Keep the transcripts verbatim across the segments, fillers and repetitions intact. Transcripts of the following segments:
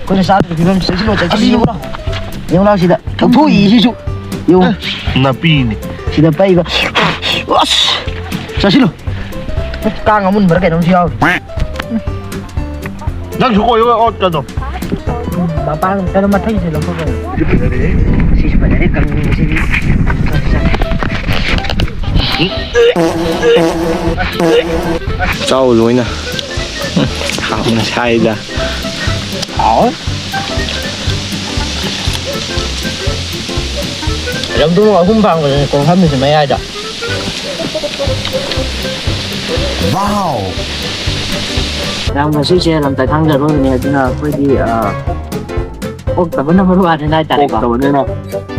ꯑꯩꯈꯣꯏꯅ ꯆꯥꯗꯕ ꯐꯤꯕꯝꯁꯦ꯫ ꯆꯠꯁꯤꯜꯂꯣ, ꯆꯠꯁꯤꯜꯂꯣ, ꯌꯦꯡꯉꯨ ꯂꯥꯎ꯫ ꯌꯦꯡꯉꯨ ꯂꯥꯎ ꯁꯤꯗ꯫ ꯂꯧꯊꯣꯛꯏ ꯁꯤꯁꯨ꯫ ꯌꯦꯡꯉꯨ꯫ ꯅꯥꯄꯤꯅꯤ꯫ ꯁꯤꯗ ꯄꯩꯕ꯫ ꯑꯁ! ꯆꯠꯁꯤꯜꯂꯣ꯫ ꯀꯥꯡ ꯑꯃꯨꯟꯕꯔ ꯀꯩꯅꯣꯝꯁꯨ ꯌꯥꯎꯔꯤ꯫ ꯅꯪꯁꯨ ꯀꯣꯏꯌꯣ, ꯑꯣꯠꯀꯗꯣ꯫ ꯃꯄꯥꯟ ꯀꯩꯅꯣ ꯃꯊꯛꯁꯦ ꯂꯧꯊꯣꯛꯈ꯭ꯔꯦ꯫ ꯁꯤꯁꯨ ꯐꯖꯔꯦ꯫ ꯁꯤꯁꯨ ꯐꯖꯔꯦ, ꯀꯪꯕꯁꯤꯗꯤ꯫ ꯆꯥꯎ ꯂꯣꯏꯅ꯫ ꯍꯥꯎꯅ ꯁꯥꯏꯗ꯫ ꯍꯥꯎ꯫ ꯂꯝꯗꯣꯡ ꯑꯍꯨꯝ ꯐꯥꯡꯕꯗꯅꯦ ꯀꯣ ꯐꯝꯃꯤꯁꯦ ꯃꯌꯥꯏꯗ꯫ ꯋꯥꯎ! ꯌꯥꯝ ꯉꯁꯤꯁꯦ ꯂꯝꯇꯥꯏ ꯊꯥꯡꯖ ꯑꯔꯣꯏꯕꯅꯦ, ꯑꯗꯨꯅ ꯑꯩꯈꯣꯏꯗꯤ, ꯑ, ꯑꯣꯛꯇꯕꯅ ꯃꯔꯨ ꯍꯥꯟꯅ ꯍꯥꯏꯇꯥꯔꯦꯀꯣ꯫ ꯑꯣꯛꯇꯕꯅꯤꯅ꯫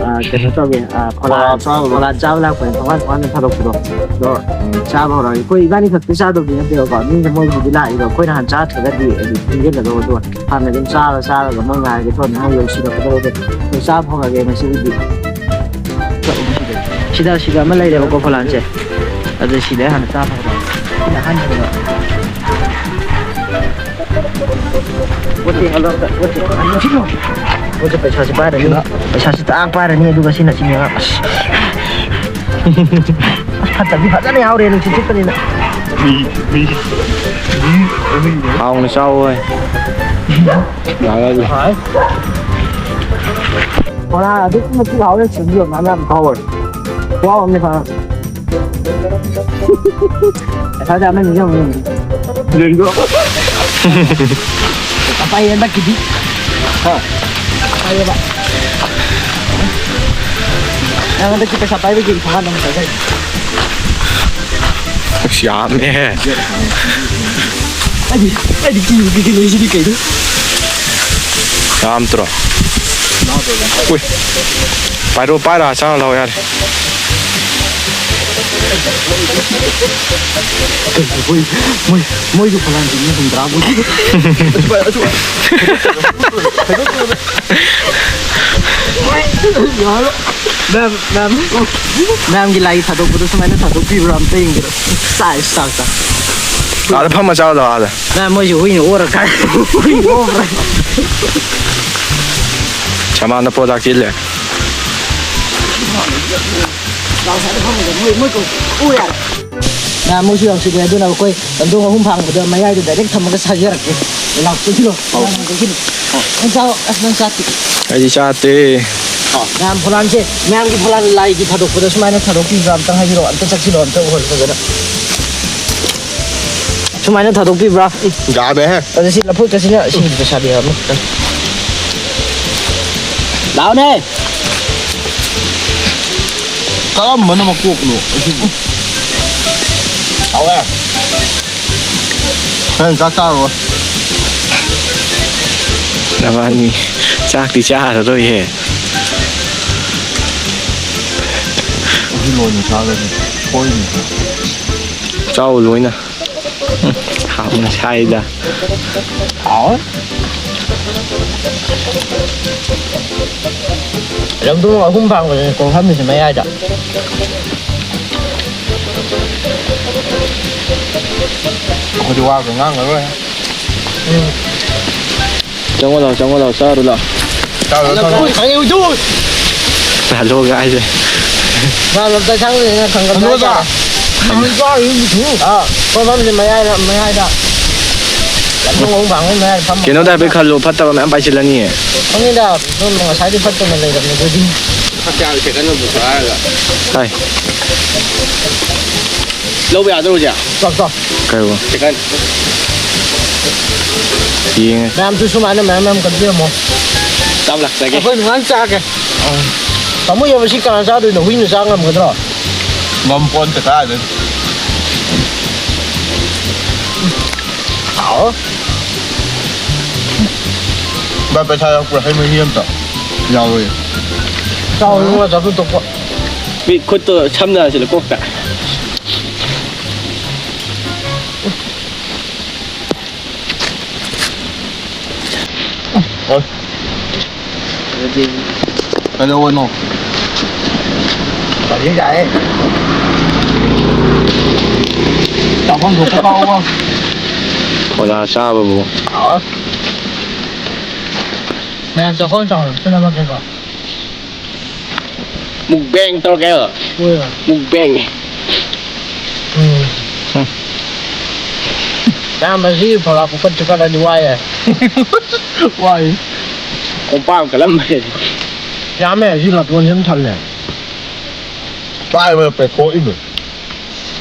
ꯑ, ꯀꯩꯅꯣ ꯇꯧꯒꯦ, ꯑ, ꯐꯣꯂꯥ, ꯐꯣꯂꯥ ꯆꯥꯕ ꯂꯥꯛꯄ꯫ ꯐꯣꯂꯥ ꯆꯥꯕ ꯂꯥꯛꯄꯅꯦ, ꯊꯣꯡꯒꯥꯟ ꯊꯣꯡꯒꯥꯟꯗ ꯊꯥꯗꯣꯛꯄꯗꯣ꯫ ꯑꯗꯣ, ꯎꯝ, ꯆꯥꯕ ꯍꯧꯔꯛꯑꯒꯦ꯫ ꯑꯩꯈꯣꯏ ꯏꯕꯥꯅꯤ ꯈꯛꯇꯤ ꯆꯥꯗꯧꯗꯤ ꯅꯠꯇꯦꯕꯀꯣ, ꯃꯤꯁꯦ ꯃꯣꯏꯒꯤꯗꯤ ꯂꯥꯛꯏꯗꯣ ꯑꯩꯈꯣꯏꯅ ꯍꯥꯟꯅ ꯆꯥꯗ꯭ꯔꯒꯗꯤ ꯑꯗꯨ ꯊꯦꯡꯖꯤꯜꯂꯗꯧꯕ꯫ ꯑꯗꯨꯒ ꯍꯥꯟꯅ ꯑꯗꯨꯝ ꯆꯥꯔ ꯆꯥꯔꯒ ꯃꯣꯏ ꯉꯥꯏꯔꯒꯦ ꯇꯧꯔꯝꯃꯤ, ꯃꯣꯏ ꯌꯧꯁꯤꯜꯂꯛꯀꯗꯧꯕꯗꯣ꯫ ꯑꯗꯨ ꯆꯥꯕ ꯍꯧꯔꯛꯑꯒꯦ ꯉꯁꯤꯒꯤꯗꯤ꯫ ꯁꯤꯗ, ꯁꯤꯗ ꯑꯃ ꯂꯩꯔꯦꯕꯀꯣ ꯐꯣꯂꯥꯟꯁꯦ꯫ ꯑꯗꯨ ꯁꯤꯗ ꯍꯥꯟꯅ ꯆꯥꯕ ꯍꯧꯔꯛꯑꯒꯦ꯫ ꯁꯤꯅ ꯑꯍꯥꯟꯕꯅꯦꯕ꯫ ꯄꯣꯠꯁꯦ ꯌꯦꯡꯍꯜꯂꯣ ꯑꯝꯇ, ꯄꯣꯠꯁꯦ꯫ ꯄꯣꯠꯁꯦ ꯄꯩꯁꯥꯁꯦ ꯄꯥꯏꯔꯅꯤ꯫ ꯄꯩꯁꯥꯁꯦ ꯇꯥꯛ ꯄꯥꯏꯔꯅꯤ, ꯑꯗꯨꯒ ꯁꯤꯅ ꯁꯤꯅꯦꯕ꯫ ꯑꯁ꯫ ꯑꯁ, ꯐꯠꯇꯕꯗꯤ ꯐꯖꯅ ꯌꯥꯎꯔꯦ, ꯅꯨꯡꯁꯤꯠ ꯁꯤꯠꯄꯅꯤꯅ꯫ ꯍꯥꯎꯅ ꯆꯥꯎꯋꯣꯏ꯫ ꯕꯣꯔꯥ ꯑꯗꯨꯛꯀꯤ ꯃꯇꯤꯛ ꯍꯥꯎꯋꯦ, ꯁꯤꯡꯖꯨ ꯃꯌꯥꯝ ꯌꯥꯝ ꯍꯥꯎꯋꯦ꯫ ꯈꯨꯍꯥꯎ ꯑꯃꯅꯤ ꯐꯥꯅ꯫ ꯉꯁꯥꯏꯗꯤ ꯑꯃꯅꯤ ꯌꯦꯡꯉꯨ꯫ ꯌꯦꯡꯗ꯭ꯔꯣ? ꯑꯄꯥꯏ ꯍꯟꯗꯛꯀꯤꯗꯤ꯫ ꯍꯥ? ꯑꯄꯥꯏꯌꯦꯕ꯫ ꯅꯪ ꯍꯟꯗꯛꯀꯤ ꯄꯩꯁꯥ ꯄꯥꯏꯕꯒꯤ ꯊꯣꯡꯒꯥꯟꯗ ꯑꯃꯨꯛ ꯆꯠꯈ꯭ꯔꯦ꯫ ꯑꯁ, ꯌꯥꯝꯃꯦꯍꯦ꯫ ꯑꯩꯗꯤ, ꯑꯩꯗꯤ ꯀꯤꯕꯨ ꯀꯤꯁꯤꯜꯂꯛꯏꯁꯤꯗꯤ ꯀꯩꯅꯣ? ꯌꯥꯝꯗ꯭ꯔꯣ? ꯎꯏ꯫ ꯄꯥꯏꯔꯣ, ꯄꯥꯏꯔ ꯆꯥꯔ ꯂꯥꯛꯑꯣ ꯌꯥꯔꯦ꯫ ꯀꯩꯅꯣ, ꯃꯣꯏ, ꯃꯣꯏ, ꯃꯣꯏꯒꯤ ꯐꯣꯂꯥꯟꯁꯤꯡꯅ ꯍꯨꯝꯗ꯭ꯔꯥ ꯃꯨꯛ꯫ ꯃꯌꯥꯝ, ꯃꯌꯥꯝ, ꯃꯌꯥꯝꯒꯤ ꯂꯥꯏ ꯊꯥꯗꯣꯛꯄꯗꯣ ꯁꯨꯃꯥꯏꯅ ꯊꯥꯗꯣꯛꯄꯤꯕ꯭ꯔꯣ? ꯑꯝꯇ ꯌꯦꯡꯕꯤꯔꯣ꯫ ꯆꯥꯏ, ꯆꯥꯛ, ꯆꯥꯛ꯫ ꯑꯥꯗ ꯐꯝꯃ ꯆꯥꯎ ꯂꯥꯎ, ꯑꯥꯗ꯫ ꯃꯌꯥꯝ ꯃꯣꯏꯁꯨ ꯍꯨꯏꯅ ꯑꯣꯔ ꯀꯥꯏ꯫ ꯍꯨꯏꯅ ꯑꯣꯔ꯫ ꯁꯃꯥꯟꯗ ꯄꯣꯗꯥꯛ ꯆꯤꯜꯂꯦ꯫ ꯂꯥꯎ ꯁ꯭ꯋꯥꯏꯗ ꯐꯝꯃꯒ ꯃꯣꯏ, ꯃꯣꯏ ꯀꯧ-, ꯎ ꯌꯥꯔꯦ꯫ ꯉꯥ ꯃꯣꯏꯁꯨ ꯌꯥꯝ ꯁꯤꯠꯂꯦ, ꯑꯗꯨꯅ ꯑꯩꯈꯣꯏ ꯂꯝꯗꯣꯡ ꯑꯍꯨꯝ ꯐꯥꯡꯕꯗ ꯃꯌꯥꯏꯗ direct ꯊꯝꯃꯒ ꯁꯥꯖꯔꯛꯀꯦ꯫ ꯂꯥꯎ, ꯆꯪꯁꯤꯜꯂꯣ꯫ ꯑꯧ꯫ ꯉꯥ ꯃꯣꯏ ꯆꯪꯁꯤꯜꯂꯣ꯫ ꯑꯧ꯫ ꯅꯪ ꯆꯥꯎ, ꯑꯁ, ꯅꯪ ꯆꯥꯗ꯭ꯔꯤ꯫ ꯑꯧ꯫ ꯃꯌꯥꯝ ꯐꯣꯂꯥꯟꯁꯦ, ꯃꯌꯥꯝꯒꯤ ꯐꯣꯂꯥꯟ ꯂꯥꯏꯒꯤ ꯊꯥꯗꯣꯛꯄꯗ ꯁꯨꯃꯥꯏꯅ ꯊꯥꯗꯣꯛꯄꯤꯕ꯭ꯔꯥ? ꯑꯝꯇꯪ ꯍꯥꯏꯕꯤꯔꯛꯑꯣ, ꯑꯝꯇ ꯆꯠꯁꯤꯜꯂꯣ, ꯑꯝꯇ ꯎꯍꯜꯂꯣ ꯐꯖꯅ꯫ ꯁꯨꯃꯥꯏꯅ ꯊꯥꯗꯣꯛꯄꯤꯕ꯭ꯔꯥ? ꯌꯥꯝꯃꯦꯍꯦ꯫ ꯑꯗ ꯁꯤ ꯂꯐꯨ ꯆꯠꯁꯤꯅ ꯁꯤꯒꯤ ꯄꯩꯁꯥꯗꯤ ꯌꯥꯝꯃꯦ꯫ ꯂꯥꯎꯅꯦ! ꯀꯔꯝꯕꯅ ꯃꯀꯣꯛꯅꯣ ꯑꯁꯤꯕꯨ? ꯍꯥꯎꯋꯦ꯫ ꯅꯪ ꯆꯥꯛ ꯆꯥꯔꯨꯔꯣ꯫ ꯅꯕꯥꯅꯤ ꯆꯥꯛꯇꯤ ꯆꯥꯔꯔꯣꯏꯍꯦ꯫ ꯑꯁꯤ ꯂꯣꯏꯅ ꯆꯥꯔꯒꯦ꯫ ꯁꯣꯏꯅꯤ꯫ ꯆꯥꯎ ꯂꯣꯏꯅ꯫ ꯎꯝ, ꯍꯥꯎꯅ ꯁꯥꯏꯗ꯫ ꯍꯥꯎꯋꯦ꯫ ꯂꯝꯗꯣꯡ ꯑꯍꯨꯝ ꯐꯥꯡꯕꯗꯅꯦꯀꯣ ꯐꯝꯃꯤꯁꯦ ꯃꯌꯥꯏꯗ꯫ ꯑꯩꯈꯣꯏꯗꯤ ꯋꯥꯒ ꯉꯥꯡꯉꯔꯣꯏ꯫ ꯎꯝ꯫ ꯆꯪꯉꯣ ꯂꯥꯎ, ꯆꯪꯉꯣ ꯂꯥꯎ, ꯆꯥꯔꯨ ꯂꯥꯎ꯫ ꯆꯥꯔꯨ ꯂꯥꯎ, ꯆꯥꯔꯨ ꯂꯥꯎ꯫ ꯈꯪꯉꯦ, ꯎꯏꯊꯨ! ꯂꯥꯂꯣꯒ ꯍꯥꯏꯁꯦ꯫ ꯃꯥ ꯂꯝꯇꯩ ꯁꯪꯗꯅ ꯈꯪꯒꯟꯗ ꯀꯩꯅꯣꯗ꯫ ꯍꯥꯏꯇꯥꯔꯦ꯫ ꯈꯪꯉꯦ, ꯆꯥꯔꯨ ꯎꯏꯊꯨ꯫ ꯑꯥ, ꯍꯣꯏ, ꯐꯝꯁꯦ ꯃꯌꯥꯏꯗ, ꯃꯌꯥꯏꯗ꯫ ꯂꯝꯗꯣꯡ ꯑꯍꯨꯝ ꯐꯥꯡꯕꯩ ꯃꯌꯥꯏꯗ ꯐꯝꯃ꯫ ꯀꯩꯅꯣꯗ ꯍꯥꯏꯐꯦꯠ ꯈꯜꯂꯣ, ꯐꯠꯇꯕ ꯃꯌꯥꯝ ꯄꯥꯏꯁꯤꯜꯂꯅꯤꯌꯦ꯫ ꯈꯪꯉꯤꯗ, ꯑꯗꯨꯝ ꯉꯁꯥꯏꯗꯤ ꯐꯠꯇꯅ ꯂꯩꯔꯕꯅꯦ ꯑꯩꯈꯣꯏꯗꯤ꯫ ꯐꯠꯇꯦ ꯍꯥꯏꯕ ꯁꯦꯀꯟ ꯑꯃ ꯄꯨꯊꯣꯔꯛꯑꯒ꯫ ꯍꯥꯏ꯫ ꯂꯧꯕ ꯌꯥꯗ꯭ꯔꯣ ꯍꯧꯖꯤꯛ? ꯆꯥꯎ, ꯆꯥꯎ꯫ ꯀꯩꯕꯣ? ꯆꯤꯛꯀꯟ꯫ ꯌꯦꯡꯉꯦ꯫ ꯃꯌꯥꯝꯁꯨ ꯁꯨꯃꯥꯏꯅ ꯃꯌꯥꯝ ꯃꯌꯥꯝ ꯀꯛꯄꯤꯔꯝꯃꯣ꯫ ꯆꯥꯕ ꯂꯥꯛꯆꯒꯦ꯫ ꯑꯩꯈꯣꯏ ꯅꯨꯡꯉꯥꯏꯅ ꯆꯥꯒꯦ꯫ ꯄꯥꯝꯃꯨꯏ ꯌꯦꯡꯉꯣ, ꯁꯤ ꯀꯅꯥ ꯆꯥꯗꯣꯏꯅꯣ? ꯍꯨꯏꯅ ꯆꯥ ꯉꯝꯒꯗ꯭ꯔꯣ? ꯉꯝꯄꯣꯟꯇꯦ ꯀꯥꯏꯗꯩ꯫ ꯍꯥꯎ꯫ ꯚꯥꯏ, ꯄꯩꯁꯥ ꯌꯥꯎꯔꯛꯄ꯭ꯔꯥ? ꯍꯩ ꯃꯍꯤ ꯑꯝꯇ ꯌꯥꯎꯔꯣꯏ꯫ ꯆꯥꯎ, ꯏꯕꯨꯡꯉꯣ, ꯆꯥꯊꯣꯛ ꯇꯣꯛꯄ꯫ ꯃꯤ ꯈꯨꯠꯇꯣ ꯁꯝꯅ ꯁꯤꯗ ꯀꯣꯛꯇ꯫ ꯍꯣꯏ꯫ ꯑꯗꯨꯗꯤ ꯀꯩꯗꯧꯕꯅꯣ? ꯒꯥꯔꯤ ꯂꯥꯛꯑꯦ꯫ ꯆꯥꯐꯝ ꯊꯣꯛꯄ ꯀꯥꯎꯕ꯫ ꯈꯣꯏꯂꯥ ꯆꯥꯕꯕꯨ꯫ ꯑꯥ꯫ ꯃꯌꯥꯝ ꯆꯥꯛꯈꯣꯝ ꯆꯥꯎꯅ ꯆꯠꯅꯕ ꯀꯩꯀꯣ꯫ Mukbang ꯇꯧꯔꯒꯦ ꯍꯥꯏꯔꯣ? ꯍꯣꯏ꯫ Mukbang꯫ ꯎꯝ꯫ ꯏꯌꯥꯝꯕ, ꯁꯤ ꯐꯣꯂꯥ ꯄꯨꯈꯠ ꯆꯨꯈꯠꯂꯗꯤ ꯋꯥꯏꯌꯦ꯫ ꯋꯥꯏ꯫ ꯀꯣꯝꯄꯥꯛ ꯑꯃ ꯀꯜꯂꯝꯕꯅꯦ꯫ ꯌꯥꯝꯃꯦ, ꯁꯤ ꯂꯥꯇꯣꯟꯁꯤ ꯑꯗꯨꯝ ꯊꯜꯂꯦ꯫ ꯄꯥꯏꯕꯗ ꯄꯦꯠꯊꯣꯛꯏꯅꯦ꯫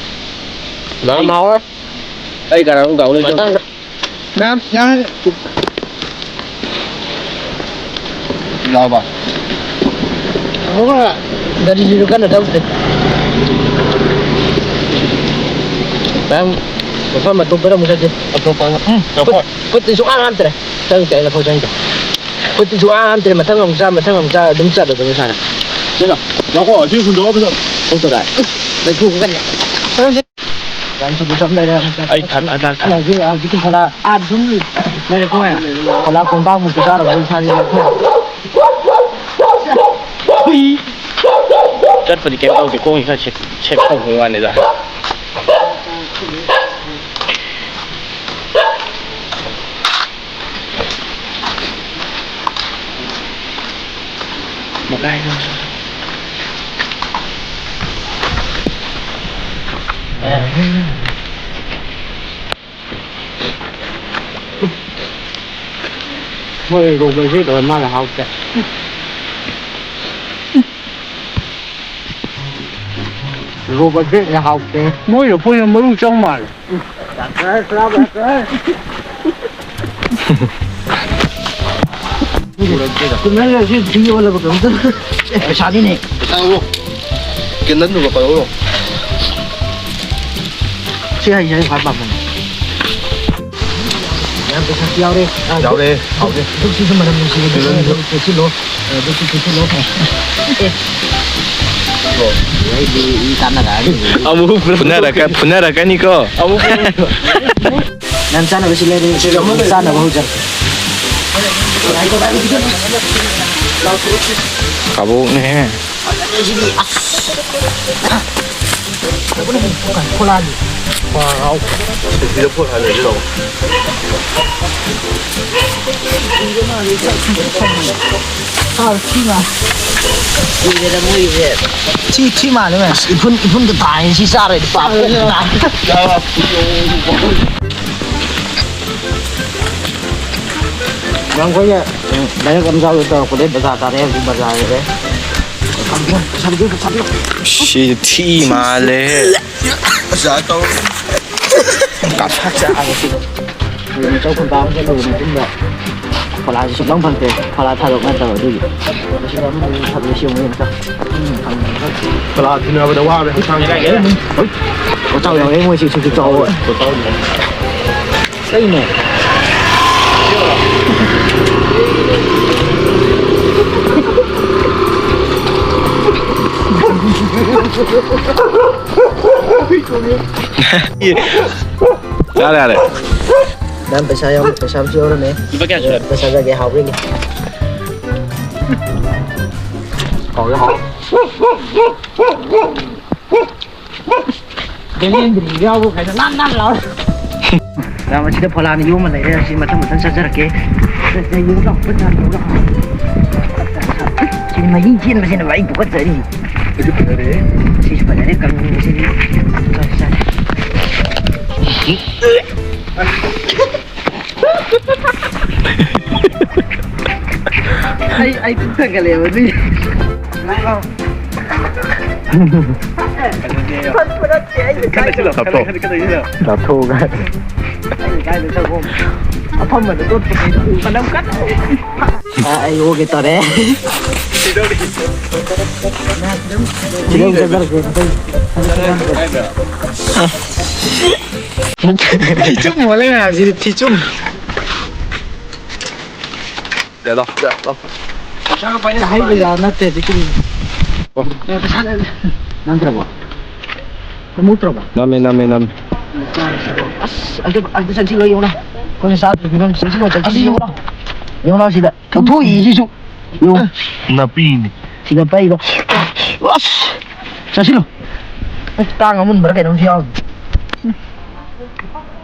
ꯌꯥꯝ ꯍꯥꯎꯋꯦ꯫ ꯑꯩ ꯀꯅꯥꯅꯣꯝ ꯀꯥꯎ ꯂꯩ꯫ ꯃꯊꯪꯗ꯫ ꯃꯌꯥꯝ ꯌꯥꯝ ꯂꯥꯎꯕ꯫ ꯑꯃꯨꯛꯀ ꯒꯥꯔꯤꯁꯤꯁꯨ ꯀꯟꯅ ꯊꯧꯗꯦ꯫ ꯃꯌꯥꯝ ꯃꯐꯝ ꯑꯇꯣꯞꯄꯗ ꯑꯃꯨꯛ ꯆꯠꯁꯤ꯫ ꯑꯇꯣꯞꯄ꯫ ꯎꯝ, ꯈꯨꯠ-, ꯈꯨꯠꯇꯤ ꯁꯨꯡꯍꯥꯝ ꯍꯥꯝꯗ꯭ꯔꯦ꯫ ꯆꯪꯗꯦ, ꯑꯩ ꯂꯐꯣꯏ ꯆꯪꯗꯦ꯫ ꯈꯨꯠꯇꯤ ꯁꯨꯡꯍꯥꯝ ꯍꯥꯝꯗ꯭ꯔꯦ꯫ ꯃꯊꯪ ꯑꯃꯨꯛ ꯆꯥ, ꯃꯊꯪ ꯑꯃꯨꯛ ꯆꯥ ꯑꯗꯨꯝ ꯆꯠꯂꯗꯕꯅꯤ ꯁꯥꯅ꯫ ꯁꯤꯅ꯫ ꯉꯥꯏꯈꯣ, ꯑꯁꯤ ꯍꯨꯟꯗꯣꯛꯑꯣ ꯐꯖꯅ꯫ ꯊꯣꯛꯇꯔꯥꯏ꯫ ꯂꯩꯊꯣꯛꯀꯅꯤ꯫ ꯌꯥꯝ ꯊꯨꯕ ꯆꯞ ꯂꯩꯔꯦ꯫ ꯑꯩ ꯊꯥ-, ꯑꯩ ꯊꯥ-, ꯊꯥ-, ꯍꯧꯖꯤꯛ, ꯍꯧꯖꯤꯛꯀꯤ ꯐꯣꯂꯥ ꯑꯥ ꯑꯗꯨꯝ ꯂꯩꯔꯦꯀꯣ꯫ ꯐꯣꯂꯥ ꯀꯣꯝꯄꯥꯛꯃꯨꯛꯇ ꯆꯥꯔꯕ ꯑꯩ ꯏꯁꯥꯁꯦ ꯂꯧꯊꯣꯛꯑꯦ꯫ ꯍꯨꯏ꯫ ꯆꯠꯄꯗꯤ ꯀꯩꯝ ꯇꯧꯗꯦ, ꯈꯣꯡꯁꯤ ꯈꯔ ꯁꯦꯛ-, ꯁꯦꯛ ꯇꯧꯕꯩ ꯋꯥꯅꯤꯗ꯫ ꯃꯈꯥꯏꯗꯣ꯫ ꯃꯣꯏ ꯔꯣꯛ ꯕꯦꯀꯔꯤ ꯇꯧꯔ ꯃꯥꯜꯂꯦ, ꯍꯥꯎꯇꯦ꯫ ꯔꯣꯛ ꯕꯦꯀꯔꯤꯅ ꯍꯥꯎꯇꯦ꯫ ꯃꯣꯏ ꯂꯐꯣꯏꯅ ꯃꯔꯨ ꯆꯪ ꯃꯥꯜꯂꯦ꯫ ꯆꯨꯝꯃꯦ, ꯁꯤ ꯊ꯭ꯔꯤ ꯑꯣꯜꯂꯕ ꯀꯩꯅꯣꯝ ꯇꯧꯔꯦ꯫ ꯑꯦ, ꯄꯩꯁꯥꯅꯤꯅꯦ꯫ ꯄꯩꯁꯥ ꯂꯧꯔꯣ꯫ ꯀꯦꯟꯗꯜꯗꯨꯒ ꯄꯥꯏꯔꯛꯎꯔꯣ꯫ ꯁꯤ ꯍꯩꯁꯦ ꯑꯩ ꯈ꯭ꯋꯥꯏ ꯄꯥꯝꯕꯅꯦ꯫ ꯃꯌꯥꯝ ꯄꯩꯁꯥꯁꯨ ꯌꯥꯎꯔꯦ꯫ ꯑ, ꯌꯥꯎꯔꯦ, ꯙꯨꯞ-, ꯍꯥꯎꯔꯦ꯫ ꯙꯨꯞꯁꯤꯁꯨ ꯃꯅꯝ ꯅꯨꯡꯁꯤꯕ ꯙꯨꯞ ꯀꯦꯟꯗꯜꯗꯨ꯫ ꯑꯗꯨ ꯆꯦꯛꯁꯤꯜꯂꯣ꯫ ꯑ, ꯙꯨꯞꯁꯤ ꯆꯦꯛꯁꯤꯜꯂꯣ꯫ ꯑꯦ꯫ ꯑꯩꯗꯤ ꯏ ꯀꯥꯟꯅꯔꯛꯑꯅꯤ꯫ ꯑꯃꯨꯛ ꯐꯨꯅꯔꯛꯀ-, ꯐꯨꯅꯔꯛꯀꯅꯤꯀꯣ꯫ ꯑꯃꯨꯛ ꯅꯪ ꯆꯥꯅꯕ ꯁꯤ ꯂꯩꯔꯦ꯫ ꯁꯤꯗ ꯑꯃ ꯂꯩꯔꯦ꯫ ꯆꯥꯅꯕ ꯍꯧꯖꯔꯣ꯫ ꯀꯥꯕꯣꯛꯅꯦꯍꯦ꯫ ꯈꯣꯂꯥꯗꯤ꯫ ꯁꯤꯗ ꯐꯣꯟ ꯍꯥꯟꯅꯁꯤ ꯂꯥꯛꯑꯣ꯫ ꯊꯤ ꯃꯥ-, ꯀꯨꯏꯔꯦꯗ ꯃꯣꯏꯒꯤꯁꯦ꯫ ꯊꯤ, ꯊꯤ ꯃꯥꯜꯂꯦ ꯃꯌꯥꯝ꯫ ꯏꯐꯨꯟ, ꯏꯐꯨꯟꯗ ꯇꯥꯏ ꯁꯤ ꯆꯥꯔꯗꯤ ꯄꯥꯞ ꯄꯣꯛ ꯇꯥꯏ꯫ ꯅꯪ ꯑꯩꯈꯣꯏꯅ, ꯎꯝ, ꯂꯩꯔꯛ ꯑꯃ ꯆꯥꯎꯗ ꯇꯧꯔꯛꯄꯗꯩ ꯕꯖꯥꯔ ꯇꯥꯔꯛꯑꯦ, ꯍꯧꯖꯤꯛ ꯕꯖꯥꯔ ꯌꯧꯔꯦ꯫ ꯁꯤ ꯊꯤ ꯃꯥꯜꯂꯦꯍꯦ꯫ ꯑꯣꯖꯥ ꯀꯧ꯫ ꯀꯥꯞꯊꯠ ꯆꯥꯔꯦ ꯁꯤꯗ꯫ ꯍꯌꯦꯡ ꯆꯧ ꯈꯨꯟꯄꯥ ꯑꯃ ꯆꯠꯂꯨꯕ ꯃꯇꯨꯡꯗ ꯐꯣꯂꯥꯁꯤ ꯁꯨꯡꯐꯪ ꯐꯪꯗ꯭ꯔꯦ꯫ ꯐꯣꯂꯥ ꯊꯥꯗꯣꯛ ꯅꯠꯇꯕ ꯑꯗꯨꯒꯤ꯫ ꯃꯁꯤꯗ ꯑꯃ ꯊꯥꯗꯣꯛꯑ ꯁꯤ ꯑꯃꯨꯛ ꯌꯦꯡꯉꯨ꯫ ꯎꯝ, ꯐꯪꯗ꯭ꯔꯦ꯫ ꯐꯣꯂꯥ ꯊꯤꯅꯕꯗ ꯋꯥꯔꯦ ꯍꯛꯆꯥꯡꯁꯦ꯫ ꯄꯣꯠꯆꯥꯎ ꯌꯥꯎꯔꯦ ꯃꯣꯏꯁꯤ ꯁꯨꯛꯁꯨ ꯆꯥꯎꯕ꯫ ꯀꯩꯅꯣ? ꯌꯥꯔꯦ, ꯌꯥꯔꯦ꯫ ꯅꯪ ꯄꯩꯁꯥ ꯌꯥꯎ-, ꯄꯩꯁꯥ ꯑꯃꯁꯨ ꯌꯥꯎꯔꯝꯃꯦ꯫ ꯂꯨꯄꯥ ꯀꯌꯥ ꯁꯨꯔꯦ? ꯄꯩꯁꯥ ꯆꯠꯒꯦ ꯍꯥꯎꯕ꯭ꯔ ꯌꯦꯡꯒꯦ꯫ ꯍꯥꯎꯔꯦ, ꯍꯥꯎꯔꯦ꯫ ꯕꯦꯂꯦꯟꯗ꯭ꯔꯤ ꯌꯥꯎꯕ ꯀꯩꯅꯣ ꯅꯥꯟ ꯅꯥꯟ ꯂꯥꯎꯔꯦ꯫ ꯌꯥꯝ ꯑꯁꯤꯗ ꯐꯣꯂꯥꯅ ꯌꯣꯝꯃ ꯂꯩꯔꯦ꯫ ꯑꯁꯤ ꯃꯊꯪ ꯃꯊꯪ ꯆꯠꯆꯔꯛꯀꯦ꯫ ꯁꯤ ꯃꯍꯤ ꯆꯦꯟꯕꯁꯤꯅ ꯑꯩ ꯇꯨꯀꯠꯆꯔꯤ꯫ ꯑꯩꯁꯨ ꯐꯖꯔꯦ꯫ ꯁꯤꯁꯨ ꯐꯖꯔꯦ, ꯀꯪꯕꯁꯤꯗꯤ꯫ ꯆꯥꯔꯦ, ꯆꯥꯔꯦ꯫ ꯑꯩ, ꯑꯩ ꯄꯨꯛ ꯊꯟꯒꯠꯂꯛꯑꯦꯕ ꯑꯗꯨꯏ꯫ ꯐꯨꯔꯠ-, ꯐꯨꯔꯠꯇꯦ, ꯑꯩ ꯂꯩꯀꯥꯏꯗ꯫ ꯂꯥꯞꯊꯣꯛ꯫ ꯂꯥꯞꯊꯣꯛꯑꯒ꯫ ꯑꯩ ꯂꯩꯀꯥꯏꯗ ꯆꯪꯉꯣ꯫ ꯑꯐꯝꯕꯗ ꯇꯣꯠꯄ ꯃꯅꯝ ꯀꯟꯅ꯫ ꯑ, ꯑꯩ ꯑꯣꯒꯦ ꯇꯧꯔꯦ꯫ ꯐꯤꯂꯝ ꯆꯠꯊꯔꯛꯀꯦ꯫ ꯐꯤꯆꯨꯝ ꯍꯣꯜꯂꯦ ꯃꯌꯥꯝꯁꯤꯗꯤ ꯐꯤꯆꯨꯝ꯫ ꯗꯦꯗꯣ, ꯗꯦꯗꯣ꯫ ꯍꯩꯕ ꯌꯥ ꯅꯠꯇꯦ, ꯑꯗꯨ ꯀꯔꯤ? ꯑꯣ꯫ ꯑꯦ, ꯄꯩꯁꯥ ꯂꯩ-, ꯅꯝꯗ꯭ꯔꯕꯣ? ꯅꯝꯍꯧꯗ꯭ꯔꯕꯣ? ꯅꯝꯃꯦ, ꯅꯝꯃꯦ, ꯅꯝꯃꯦ꯫ ꯑꯁ, ꯑꯗꯨ, ꯑꯗꯨ ꯆꯪꯁꯤꯜꯂꯣ, ꯌꯦꯡꯉꯨꯅ꯫ ꯑꯩꯈꯣꯏꯅ ꯆꯥꯗ꯭ꯔꯤꯕ ꯐꯤꯕꯝ, ꯆꯪꯁꯤꯜꯂꯣ, ꯆꯪꯁꯤꯜꯂꯣ, ꯌꯦꯡꯉꯨꯅ꯫ ꯌꯦꯡꯉꯨꯅ ꯁꯤꯗ꯫ ꯂꯧꯊꯣꯛꯏ ꯁꯤꯁꯨ꯫ ꯌꯦꯡꯉꯨ꯫ ꯅꯥꯄꯤꯅꯤ꯫ ꯁꯤꯗ ꯄꯩꯗꯣ꯫ ꯑꯁ! ꯆꯪꯁꯤꯜꯂꯣ꯫ ꯑꯁ, ꯀꯥꯡ ꯑꯃꯨꯟꯕꯔ ꯀꯩꯅꯣꯝꯁꯨ ꯌꯥꯎꯔꯤ꯫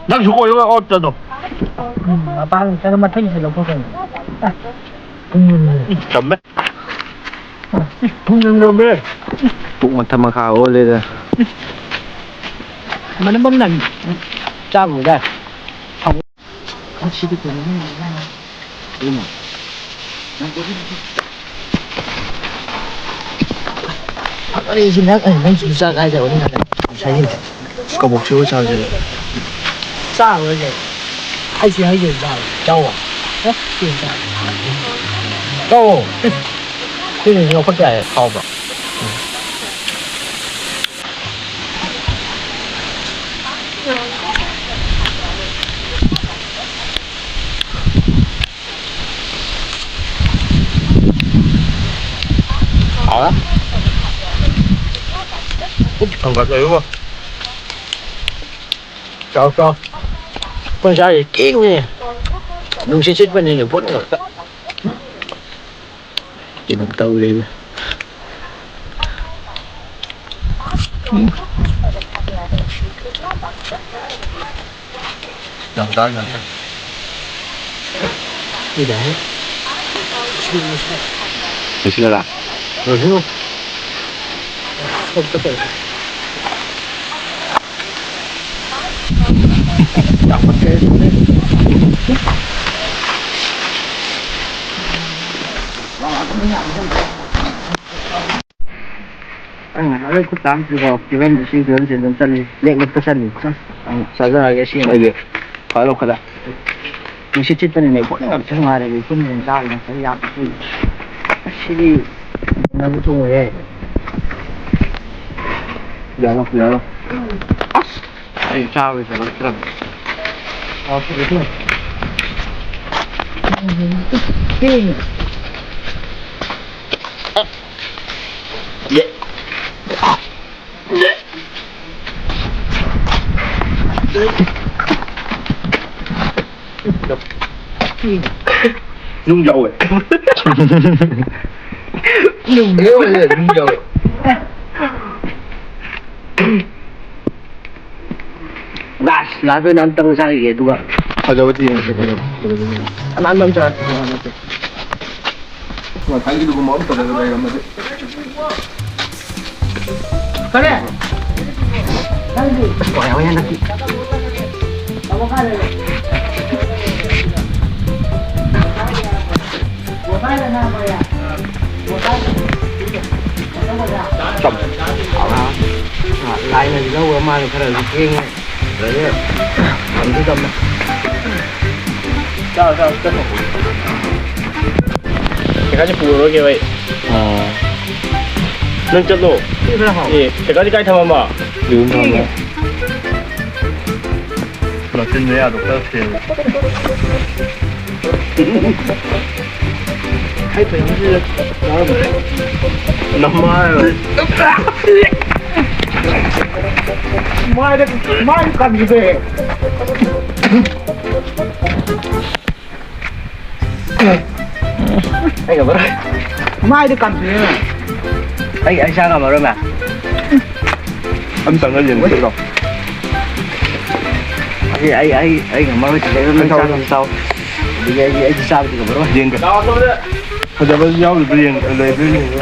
ꯅꯪꯁꯨ ꯀꯣꯏꯌꯣ, ꯑꯣꯠꯇꯗꯣ꯫ ꯎꯝ, ꯃꯄꯥꯟ ꯆꯠꯂ ꯃꯊꯪꯒꯤꯁꯦ ꯂꯧꯊꯣꯛꯀꯅꯤ꯫ ꯑ, ꯎꯝ꯫ ꯊꯝꯃꯦ꯫ ꯄꯨꯡ ꯌꯥꯝ ꯌꯥꯝꯃꯦ꯫ ꯄꯨꯛ ꯃꯊꯛ ꯃꯈꯥ ꯑꯣꯜꯂꯦꯗ꯫ ꯃꯅꯝ ꯑꯃ ꯅꯝꯃꯤ꯫ ꯆꯥꯕꯕꯨꯗ꯫ ꯐꯖꯔꯦ ꯁꯤ ꯅꯪ, ꯑꯩ ꯅꯪ ꯁꯤꯁꯨ ꯆꯥ ꯀꯥꯏꯗ ꯑꯣꯏꯅ ꯉꯁꯥꯏꯒꯤ ꯀꯕꯣꯛꯁꯤꯕꯨ ꯆꯥꯁꯤꯔ? ꯆꯥꯔꯣꯏꯁꯦ꯫ ꯑꯩꯁꯦ ꯍꯩꯖꯩ ꯆꯥꯔꯣꯏ꯫ ꯆꯥꯎꯋꯣ꯫ ꯑꯦ? ꯁꯤ ꯆꯥꯔꯣꯏ꯫ ꯆꯥꯎꯋꯣ꯫ ꯁꯤꯅ ꯂꯧꯈꯠꯄ ꯌꯥꯏꯌꯦ꯫ ꯍꯥꯎꯕ꯭ꯔꯣ? ꯍꯥꯎꯔꯦ꯫ ꯄꯨꯛ ꯊꯟꯒꯠꯂꯦꯕꯣ꯫ ꯆꯥꯎ, ꯆꯥꯎ꯫ ꯑꯩꯈꯣꯏ ꯆꯥꯔꯤꯁꯦ ꯀꯦꯛꯅꯦ꯫ ꯅꯨꯡꯁꯤꯠ ꯁꯤꯠꯄꯅꯤꯅꯦ, ꯄꯣꯠ ꯉꯥꯛꯇ꯫ ꯀꯩꯅꯣ ꯇꯧꯔꯦꯗ꯫ ꯌꯥꯝ ꯆꯥꯔ ꯌꯥꯗ꯭ꯔꯦ꯫ ꯁꯤꯗ ꯍꯦꯛ ꯂꯣꯏꯁꯤꯜꯂꯔꯥ? ꯂꯣꯏꯁꯤꯜꯂꯣ꯫ ꯌꯥꯝ ꯐꯠꯇꯦ꯫ ꯑꯩ ꯉꯁꯥꯏꯗꯩ ꯈꯨꯠ ꯇꯥꯡꯗ꯭ꯔꯤꯕꯣ? ꯐꯤꯕꯝꯁꯤ ꯁꯤ ꯐꯤꯕꯝꯁꯤ ꯑꯗꯨꯝ ꯆꯠꯂꯤ꯫ ꯂꯦꯛ ꯂꯦꯛꯇ ꯆꯠꯂꯤ꯫ ꯆꯥꯖꯔꯛꯑꯒꯦ ꯁꯤ ꯑꯩꯗꯤ ꯐꯔꯦ ꯂꯧꯈꯠꯂꯦ꯫ ꯅꯨꯡꯁꯤꯠ ꯁꯤꯠꯄꯅꯤꯅꯦ, ꯏꯐꯨꯟ ꯉꯥꯛꯇ ꯉꯥꯏꯔꯦ, ꯏꯐꯨꯟ ꯉꯥꯛꯇ ꯆꯥꯔꯦ ꯉꯁꯥꯏ ꯌꯥꯝ ꯏꯐꯨꯟ꯫ ꯑꯁ, ꯁꯤꯗꯤ ꯅꯪꯁꯨ ꯊꯣꯡꯉꯣꯏꯍꯦ꯫ ꯌꯥꯔꯣ, ꯌꯥꯔꯣ꯫ ꯑꯁ! ꯑꯩ ꯆꯥꯕꯩ ꯆꯪꯉꯛꯇ꯭ꯔꯕꯅꯤ꯫ ꯑꯣ, ꯊꯤꯔꯦ, ꯊꯤꯔꯦ꯫ ꯅꯨꯡ ꯌꯥꯎꯋꯦ꯫ ꯅꯨꯡ ꯌꯥꯎꯋꯦ, ꯅꯨꯡ ꯌꯥꯎꯋꯦ꯫ ꯒꯥꯏꯁ, ꯂꯥꯁ ꯑꯣꯏꯅ ꯑꯝꯇꯪ ꯆꯥꯈꯤꯒꯦ, ꯑꯗꯨꯒ ꯐꯖꯕꯗꯤ ꯌꯦꯡꯉꯁꯦ, ꯐꯖꯕ꯫ ꯑꯅꯥꯟꯕ ꯑꯃ ꯆꯥꯔꯁꯤ꯫ ꯉꯁꯥꯏꯒꯤꯗꯨꯒꯨꯝꯕ ꯑꯃ ꯐꯖꯕ ꯂꯩꯔꯝꯃꯗꯤ꯫ ꯀꯔꯤ? ꯅꯪꯗꯤ? ꯑꯁ, ꯋꯥ ꯌꯥꯝ ꯍꯦꯜꯂꯛꯈꯤ꯫ ꯆꯝ-, ꯑꯥ, ꯂꯥꯏꯅꯗꯤ ꯂꯧꯔ ꯃꯥꯜꯂꯦ, ꯈꯔꯁꯨ ꯊꯦꯡꯉꯦ꯫ ꯑꯗꯩꯗꯤ ꯆꯝꯁꯨ ꯆꯝꯃꯦ꯫ ꯆꯥꯔꯣ, ꯆꯥꯔꯣ, ꯆꯠꯈ꯭ꯔꯣ꯫ ꯄꯩꯁꯥꯁꯦ ꯄꯨꯔꯔꯣꯏꯒꯦꯕ ꯑꯩ꯫ ꯑꯥ꯫ ꯅꯪ ꯆꯠꯂꯣ꯫ ꯁꯤ ꯈꯔ ꯍꯥꯎ꯫ ꯑꯦ, ꯄꯩꯁꯥꯗꯤ ꯀꯥꯏ ꯊꯝꯃꯝꯕ? ꯌꯨꯝ ꯊꯝꯃꯦ꯫ ꯅꯆꯤꯟ ꯅꯌꯥꯗꯣ ꯈꯔ ꯁꯦꯡꯉꯨ꯫ ꯑꯩ ꯄꯩꯁꯥꯁꯦ ꯌꯥꯎꯔꯝꯃꯦ꯫ ꯅꯃꯥꯏ꯫ ꯃꯥꯏꯗ, ꯃꯥꯏ ꯀꯟꯈꯤꯗꯦ꯫ ꯑꯩ ꯉꯝꯃꯔꯣꯏ꯫ ꯃꯥꯏꯗ ꯀꯟꯕꯤꯔꯦꯅꯦ꯫ ꯑꯩ, ꯑꯩ ꯆꯥ ꯉꯝꯃꯔꯣꯏ, ꯃꯌꯥꯝ꯫ ꯑꯝꯇꯪꯒ ꯌꯦꯡꯕꯤꯔꯣ꯫ ꯑꯩ, ꯑꯩ, ꯑꯩ, ꯑꯩ ꯉꯝꯃꯔꯣꯏ, ꯁꯤꯗꯩꯗ ꯅꯪ ꯆꯥ ꯉꯝ ꯆꯥꯎ꯫ ꯑꯗꯒꯤ ꯑꯩ, ꯑꯩꯗꯤ ꯆꯥꯕꯗꯤ ꯉꯝꯃꯔꯣꯏ꯫ ꯌꯦꯡꯒꯦ꯫ ꯐꯖꯕ ꯌꯥꯎꯔꯤꯕ꯭ꯔꯥ ꯌꯦꯡ-, ꯂꯩꯕ꯭ꯔꯥ ꯌꯦꯡꯒꯦ꯫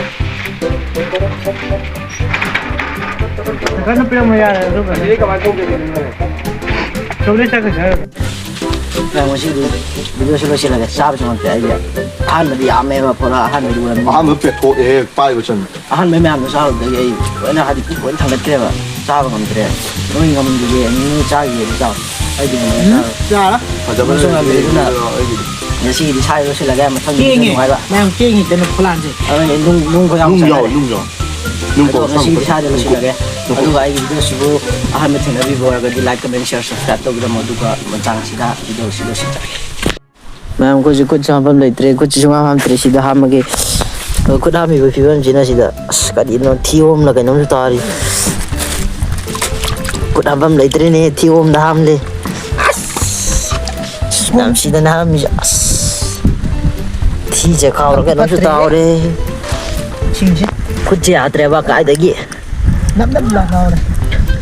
ꯀꯟꯅ ꯄꯤꯔꯝꯃꯣ ꯌꯥꯔꯦ, ꯑꯗꯨꯒ꯫ ꯁꯤꯗꯤ ꯀꯃꯥꯏꯅ ꯊꯣꯡꯗꯣꯏꯅꯣ? ꯁꯣꯝꯗꯩ ꯆꯠꯈ꯭ꯔꯁꯦ ꯍꯥꯏꯔꯣ? ꯃꯌꯥꯝ, ꯉꯁꯤꯗꯤ ꯚꯤꯗꯤꯑꯣꯁꯤ ꯂꯣꯏꯁꯤꯜꯂꯒꯦ꯫ ꯆꯥꯕꯁꯨ ꯉꯝꯗ꯭ꯔꯦ ꯑꯩꯁꯦ꯫ ꯑꯍꯥꯟꯕꯗꯤ ꯌꯥꯝꯃꯦꯕ, ꯄꯣꯠ ꯑꯍꯥꯟꯕꯗꯤ ꯎꯔꯝꯃꯤ꯫ ꯑꯍꯥꯟꯕ ꯄꯦꯠꯊꯣꯛꯑꯦꯍꯦ, ꯄꯥꯏꯕ ꯆꯟ꯫ ꯑꯍꯥꯟꯕ ꯃꯌꯥꯝꯗꯣ ꯆꯥꯔꯨꯕꯗꯒꯤ ꯑꯩ ꯂꯣꯏꯅ, ꯍꯥꯏꯗꯤ, ꯄꯨꯛ ꯂꯣꯏ ꯊꯥꯡꯒꯠꯈ꯭ꯔꯦꯕ꯫ ꯆꯥꯕ ꯉꯝꯗ꯭ꯔꯦ꯫ ꯅꯣꯏ ꯉꯝꯗ꯭ꯔꯗꯤ ꯅꯣꯏ ꯆꯥꯈꯤꯒꯦ ꯑꯗꯨ ꯆꯥꯎ꯫ ꯑꯩꯗꯤ ꯉꯝꯗ꯭ꯔꯦ, ꯎꯝ, ꯆꯥꯔꯣꯏ꯫ ꯆꯥꯔꯣꯏ꯫ ꯐꯖꯕ ꯅꯣꯏꯁꯨ ꯉꯝꯗ꯭ꯔꯦ ꯑꯗꯨꯅ ꯑꯩꯒꯤꯗꯤ꯫ ꯉꯁꯤꯒꯤꯗꯤ ꯁ꯭ꯋꯥꯏꯗ ꯂꯣꯏꯁꯤꯜꯂꯒꯦ꯫ ꯃꯊꯪꯒꯤꯗ ꯊꯦꯡꯉꯦ꯫ ꯅꯨꯡꯉꯥꯏꯕ꯫ ꯃꯌꯥꯝ ꯊꯦꯡꯉꯦ ꯀꯩꯅꯣ ꯈꯨꯂꯥꯟꯁꯦ꯫ ꯑꯗꯨꯅꯦ ꯅꯨꯡ, ꯅꯨꯡ ꯈꯣꯏ ꯌꯥꯝ ꯅꯨꯡ ꯌꯥꯎꯋꯦ, ꯆꯥꯟꯅꯔꯦ꯫ ꯅꯨꯡ ꯌꯥꯎꯋꯦ꯫ ꯅꯨꯡ ꯑꯗꯣ ꯀꯣꯛ ꯉꯁꯤꯒꯤꯗꯤ ꯁꯝꯕ꯫ ꯁ꯭ꯋꯥꯏꯗ ꯂꯣꯏꯁꯤꯜꯂꯒꯦ꯫ ꯅꯨꯡ ꯀꯣꯛ ꯑꯗꯨꯒ ꯑꯩꯒꯤ ꯁꯝꯕ꯫ ꯚꯤꯗꯤꯑꯣꯁꯤꯕꯨ ꯑꯍꯥꯟꯕ ꯊꯦꯡꯅꯕꯤꯕ ꯑꯣꯏꯔꯒꯗꯤ like, comment, share, subscribe ꯇꯧꯕꯤꯔꯝꯃꯣ꯫ ꯑꯗꯨꯒ ꯃꯇꯥꯡꯁꯤꯗ ꯚꯤꯗꯤꯑꯣꯁꯤ ꯂꯣꯏꯁꯤꯟꯖꯔꯒꯦ꯫ ꯃꯌꯥꯝ, ꯑꯩꯈꯣꯏꯁꯨ ꯈꯨꯠꯁꯨ ꯍꯥꯝꯐꯝ ꯂꯩꯇ꯭ꯔꯦ, ꯈꯨꯠꯁꯤꯁꯨ ꯁꯨꯡꯍꯥꯝ ꯍꯥꯝꯗ꯭ꯔꯦ꯫ ꯁꯤꯗ ꯍꯥꯝꯃꯒꯦ꯫ ꯑꯗꯣ ꯈꯨꯠ ꯍꯥꯝꯃꯤꯕ ꯐꯤꯕꯝꯁꯤꯅ ꯁꯤꯗ, ꯑꯁ, ꯀꯔꯤꯅꯣ, ꯊꯤ ꯑꯣꯝꯂ ꯀꯩꯅꯣꯝꯁꯨ ꯇꯥꯔꯤ꯫ ꯈꯨꯠ ꯍꯥꯝꯐꯝ ꯂꯩꯇ꯭ꯔꯦꯅꯦ, ꯊꯤ ꯑꯣꯝꯗ ꯍꯥꯝꯂꯦ꯫ ꯑꯁ, ꯌꯥꯝ ꯁꯤꯗꯅ ꯍꯥꯝꯃꯤꯁꯦ꯫ ꯑꯁ, ꯊꯤꯁꯦ ꯈꯥꯎꯔ ꯀꯩꯅꯣꯝꯁꯨ ꯐꯠꯇ꯭ꯔꯦꯍꯦ꯫ ꯇꯥꯍꯧꯔꯦ꯫ ꯏꯁꯤꯡꯁꯦ꯫ ꯈꯨꯠꯁꯦ ꯌꯥꯗ꯭ꯔꯦꯕ ꯀꯥꯏꯗꯒꯤ꯫ ꯅꯞ ꯅꯞ ꯂꯥꯎꯔꯦ꯫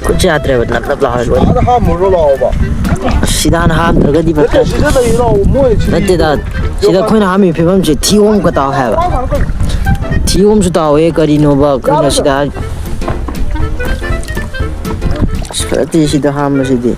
ꯈꯨꯠꯁꯦ ꯌꯥꯗ꯭ꯔꯦꯕ, ꯅꯞ ꯅꯞ ꯂꯥꯎꯔꯦ ꯂꯣꯏ꯫ ꯑꯥꯗ ꯍꯥꯝꯃꯨꯔꯣ ꯂꯥꯛꯑꯣꯕ꯫ ꯑꯁ, ꯁꯤꯗ ꯍꯥꯟꯅ ꯍꯥꯝꯗ꯭ꯔꯒꯗꯤ ꯅꯠꯇꯦ, ꯐꯠꯇꯦ꯫ ꯁꯤꯗ ꯂꯩ ꯂꯥꯛꯑꯣ, ꯃꯣꯏ ꯁꯤꯗꯤ ꯅꯠꯇꯦꯗ, ꯁꯤꯗ ꯑꯩꯈꯣꯏꯅ ꯍꯥꯝꯃꯤ ꯐꯤꯕꯝꯁꯦ ꯊꯤꯌꯣꯝꯒ ꯇꯥꯎ ꯍꯥꯏꯕ꯫ ꯊꯤꯌꯣꯝꯁꯨ ꯇꯥꯎꯋꯦ, ꯀꯔꯤꯅꯣꯕ ꯑꯩꯈꯣꯏꯅ ꯁꯤꯗ ꯍꯥꯏ-, ꯑꯁ, ꯐꯖꯗꯦ ꯁꯤꯗ ꯍꯥꯝꯕꯁꯤꯗꯤ꯫